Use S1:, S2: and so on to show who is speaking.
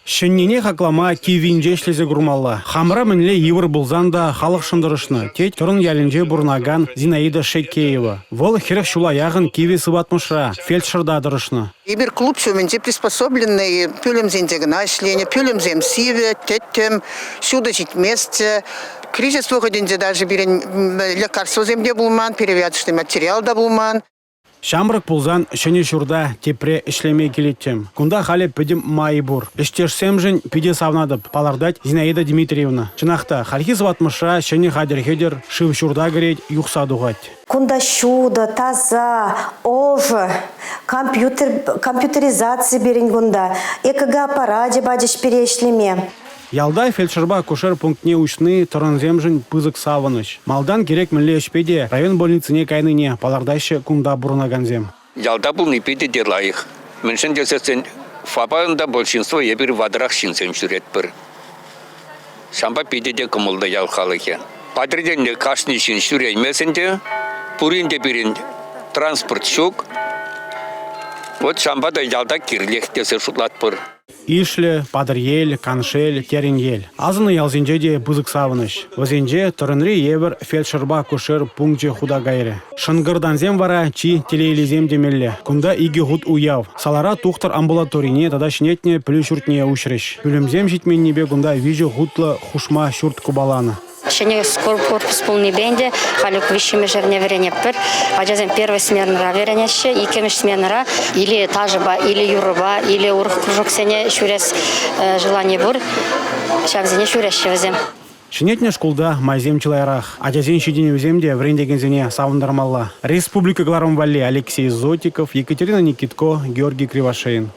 S1: Ҫӗннине хаклама киввинче ӗҫлесе курмалла. Хамӑра мӗнле йывӑр пулсан та халӑхшӑн тӑрӑшнӑ, тет Тӑрӑн ялӗнче пурӑнакан Зинаида Шекеева. Вӑл 40 ҫула яхӑн Кивӗ Сыватмӑшра фельдшерта тӑрӑшнӑ.
S2: Эпир клуб ҫумӗнче приспособленнӑй пӳлӗмсенче кӑна ӗҫленӗ. Пӳлӗмсем сивӗ, тӗттӗм, ҫутӑ ҫитместчӗ. Кризис вӑхӑтӗнче даже пирӗн лекарствӑсем те пулман, перевязочный материал та пулман.
S1: Ҫамрӑк пулсан ҫӗнӗ ҫурта тепре ӗҫлеме килӗттӗм. Кунта халӗ пӗтӗм май пур. Ӗҫтешсемшӗн питӗ савӑнатӑп, палӑртать Зинаида Дмитриевна. Чӑнах та, хальхи сыватмӑшра ҫӗнӗ хатӗр-хӗтӗр шыв ҫурта кӗрет, юхса тухать.
S3: Кунта ҫутӑ, таса, ӑшӑ, компьютер, компьютеризаци пирӗн кунта, ЭКГ аппарачӗ пачӗҫ пире ӗҫлеме.
S1: Ялта фельдшерпа акушер пунктне уҫни тӑрӑнсемшӗн пысӑк савӑнӑҫ. Малтан кирек мӗнле ӗҫпе те район больницине кайнине палӑртаҫҫӗ кунта пурӑнакансем.
S4: Ялта пулни питӗ те лайӑх. Мӗншӗн тесессӗн ФАПа унта большинство эпир ватӑрах ҫынсем ҫӳретпӗр. Ҫавӑнпа питӗ те кӑмӑллӑ ял халӑхӗ. Патӑрьелне кашни ҫын ҫӳреймест ӗнтӗ. Пурин те пирӗн транспорт ҫук. Вот ҫавӑнпа та ялта кирлех тесе шутлатпӑр.
S1: Ишлӗ, Патӑрьел, Каншел, Тереньел. Асӑннӑ ялсенче те пысӑк савӑнӑҫ. Вӗсенче Тӑрӑнри евӗр фельдшерпа акушер пункчӗ хута кайрӗ. Шӑнкӑртансем вара чи телейлисем темелле. Кунта икӗ хут уяв. Салара тухтӑр амбулаторине тата ҫӗнетнӗ пӗлӳ ҫуртне уҫрӗҫ. Пӳлӗмсем ҫитменнипе кунта виҫӗ хутлӑ хушма ҫурт купаланӑ.
S5: Ҫӗнӗ корпус пулнипе ӗнтӗ халӗ виҫҫӗмӗш эрне вӗренетпӗр. Ачасем первый сменӑра вӗренеҫҫӗ, иккӗмӗш сменӑра или ташӑпа, или юрӑпа, или урӑх кружоксене ҫӳрес желани пур. Ҫавсене ҫӳреҫҫӗ вӗсем.
S1: Ҫӗнетнӗ шкулта майсем чылайрах. Ачасен ҫитӗнӗвӗсем те вӗрентекенсене савӑнтармалла. Республика кӑларӑм валли Алексей Зотиков, Екатерина Никитко, Георгий Кривошеин.